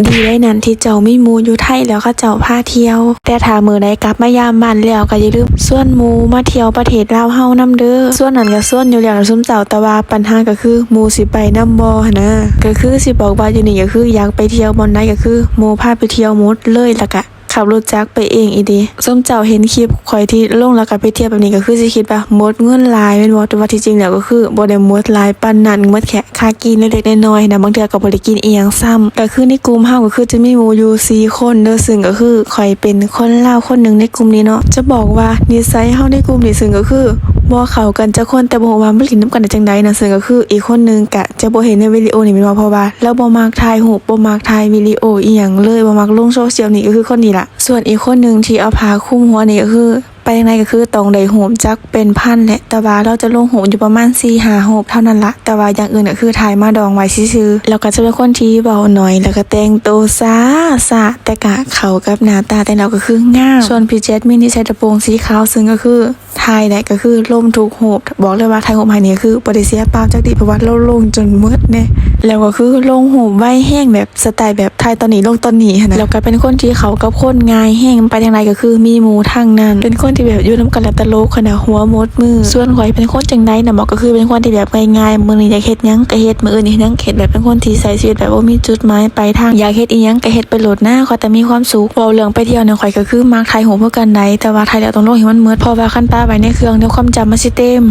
ດີໄດ້ນັ້ນທີ່ເຈົ້າມີໝູ່ຢູ່ໄທ ແລ້ວເຂົາເຈົ້າພາທ່ຽວ. ແຕ່ຖ້າມື້ໃດກັບມາຢາມບ້ານແລ້ວ ກໍຢ່າລືມຊວນໝູ່ມາທ່ຽວປະເທດລາວເຮົານຳເດີ້. ຊວນນັ້ນກໍຊວນຢູ່ແລ້ວນະຊຸມເຈົ້າ, ແຕ່ວ່າປັນຫາກໍຄືໝູ່ຊິໄປນຳບໍ່ຫັ້ນນະ. ກໍຄືຊິບອກວ່າຢູ່ນີ້ກໍຄືຢາກໄປທ່ຽວບ່ອນໃດກໍຄືໝູ່ພາໄປທ່ຽວໝົດເລີຍ, ແລ້ວກະຂັບລົດຈັກໄປເອງອີ່ດີ. ຊຸມເຈົ້າເຫັນຄລິບຂ້ອຍທີ່ລົງແລ້ວກໍໄປທ່ຽວແບບນີ້ ກໍຄືຊິຄິດວ່າໝົດເງິນຫຼາຍແມ່ນບໍ່? ແຕ່ວ່າທີ່ຈິງແລ້ວກໍຄືບໍ່ໄດ້ໝົດຫຼາຍປານນັ້ນ, ໝົດແຄ່ ຄ່າກິນເລັກໆນ້ອຍໆນະ, ບາງເທື່ອກໍບໍ່ໄດ້ກິນອີ່ຫຍັງຊ້ຳ. ກໍຄືໃນກຸ່ມເຮົາກໍຄືຈະມີໝູ່ຢູ່ສີ່ຄົນເດີ້, ຊຶ່ງກໍຄືຂ້ອຍເປັນຄົນລາວຄົນໜຶ່ງໃນກຸ່ມນີ້ເນາະ. ຈະບອກວ່ານິໄສເຮົາໃນກຸ່ມນີ້ ຊຶ່ງກໍຄືບໍ່ເຂົ້າກັນຈັກຄົນ, ແຕ່ບໍ່ຮູ້ວ່າມາຫຼິ້ນນຳກັນໄດ້ຈັ່ງໃດນະ. ຊຶ່ງກໍຄືອີກຄົນໜຶ່ງກະຈະບໍ່ເຫັນໃນວິດີໂອນີ້ແມ່ນບໍ່? ເພາະວ່າລາວບໍ່ມັກຖ່າຍຮູບ, ບໍ່ມັກຖ່າຍວິດີໂອອີ່ຫຍັງເລີຍ, ບໍ່ມັກລົງໂຊຊຽວນີ້, ກໍຄືຄົນນີ້ລະ. ສ່ວນອີກຄົນໜຶ່ງທີ່ເອົາຜ້າຄຸມຫົວນີ້ ກໍຄື ໄປທາງໃດກໍຄືຕ້ອງໄດ້ຮູບຈັກເປັນພັນແຫຼະ, ແຕ່ວ່າລາວຈະລົງຮູບຢູ່ປະມານສີ່ຫ້າຮູບເທົ່ານັ້ນລະ, ແຕ່ວ່າຢ່າງອື່ນກໍຄືຖ່າຍມາດອງໄວ້ຊື່ໆ. ແລ້ວກໍຈະເປັນຄົນທີ່ເວົ້າໜ້ອຍ ແລ້ວກໍແຕ່ງໂຕຊ້າໆ ແຕ່ກະເຂົ້າກັບໜ້າຕາແຕ່ງແລ້ວກໍຄືງາມ. ສ່ວນພີ່ແຈດມິນທີ່ໃສ່ກະໂປງສີຂາວ ຊຶ່ງກໍຄືຖ່າຍໄດ້ກໍຄືລົງທຸກຮູບ, ບອກເລີຍວ່າຖ່າຍຮູບໃຫ້ນີ້ຄືບໍ່ໄດ້ເສຍເປົ່າຈັກທີ, ເພາະວ່າລາວລົງຈົນໝົດແນ່. ແລ້ວກໍຄືລົງຮູບໄວແຮງ ແບບສະໄຕແບບຖ່າຍຕອນນີ້ລົງຕອນນີ້ຫັ້ນນະ. ແລ້ວກໍເປັນຄົນທີ່ເຂົ້າກັບຄົນງ່າຍແຮງ, ໄປທາງໃດກໍ ຄືມີໝູ່ທັງນັ້ນ, ເປັນຄົນທີ່ແບບຢູ່ນຳກັນແລ້ວຕະຫຼົກຫັ້ນນະ, ຫົວໝົດມື້. ສ່ວນຂ້ອຍເປັນຄົນຈັ່ງໃດນະເໝາະ, ກໍຄືເປັນຄົນທີ່ແບບງ່າຍໆ, ມື້ນີ້ຢາກເຮັດຫຍັງກໍເຮັດ, ມື້ອື່ນເຮັດຫຍັງກໍເຮັດ, ແບບເປັນຄົນທີ່ໃຊ້ຊີວິດແບບບໍ່ມີຈຸດໝາຍປາຍທາງ, ຢາກເຮັດອີ່ຫຍັງກໍເຮັດໄປໂລດນະ, ຂໍແຕ່ມີຄວາມສຸກ. ເວົ້າເລື່ອງໄປທ່ຽວນີ້ ຂ້ອຍກໍຄືມັກຖ່າຍຮູບຄືກັນໃດ, ແຕ່ວ່າຖ່າຍແລ້ວຕ້ອງລົງໃຫ້ມັນໝົດ, ເພາະວ່າຄັນປະໄວ້ໃນເຄື່ອງ ດຽວຄວາມຈຳມັນຊິເຕັມ.